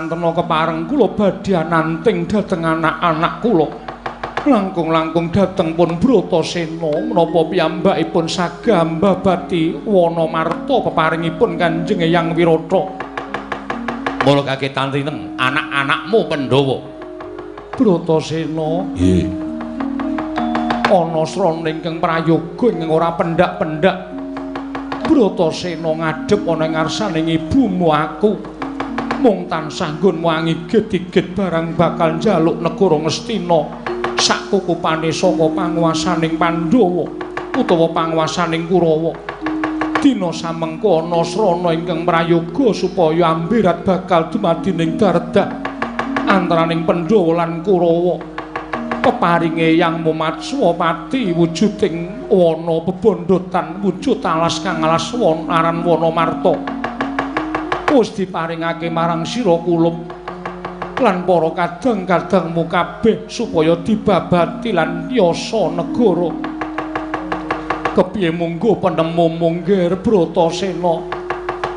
Sumantena kepareng kula badhe ananting dhateng anak-anak kula. Langkung-langkung dhateng pun Bratasena menapa piyambakipun sagah mbabati wana marta peparingipun Kanjeng Eyang Wirata. Mula kagetan rineng anak-anakmu Pandhawa. Bratasena, nggih. Ana srana ingkang prayoga ingkang ora pendak-pendak. Bratasena ngadhep ana ing ngarsaning ibumu aku. Mung tansah nggonmu angigit-igit barang bakal njaluk negara Ngastina sakukupane saka panguwasaning Pandhawa utawa panguwasaning Kurawa. Dina samengko ana srana ingkang prayoga supaya ambirat bakal dumadi ning dardah antaraning Pandhawa lan Kurawa. Peparinge Yang Matswapati wujuding wana bebondotan wujud alas kang alas aran Wana Marta wis diparingake marang sira kulup lan para kadang-kadangmu kabeh supaya dibabati lan yasa negara. Kepiye munggo penemu mungger Bratasena?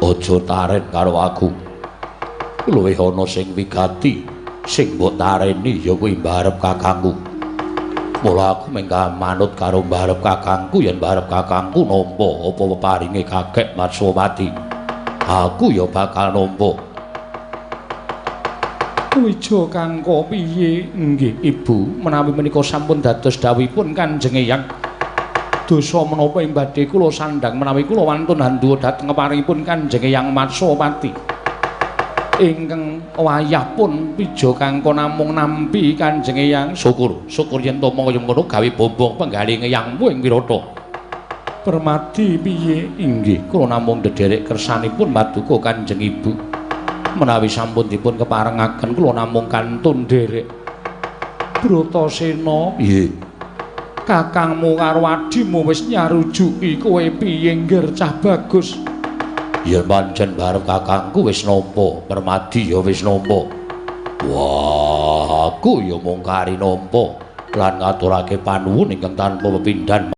Aja taren karo aku. Luwih ana sing wigati sing mbok tareni ya kuwi mbarep kakangku. Mula aku mengka manut karo mbarep kakangku yen mbarep kakangku nampa apa peparinge kakek Matswapati. Aku ya bakal nampa. Wija kangka piye? Nggih Ibu, menawi menika sampun dados dawuhipun Kanjeng Eyang. Dosa menapa ing badhe kula sandhang menawi kula wantun handuwa dhateng peparingipun Kanjeng Eyang Matswapati. Ingkang wayah pun Wija kangka namung nampi Kanjeng Eyang. Syukur, syukur yen to kaya ngono gawe bombong penggaling eyangmu ing Wirata. Permadi piye? Inggih, kula namung ndederek kersanipun paduka Kanjeng Ibu. Menawi sampun dipun keparengaken kula namung kantun nderek. Bratasena, piye? Kakangmu karo adhimu wis nyarujuki kowe piye ngger cah bagus? Ya pancen barep kakangku wis nampa, Permadi ya wis nampa. Wah, aku ya mung kari nampa lan ngaturake panuwun ingkang tanpa pepindhan.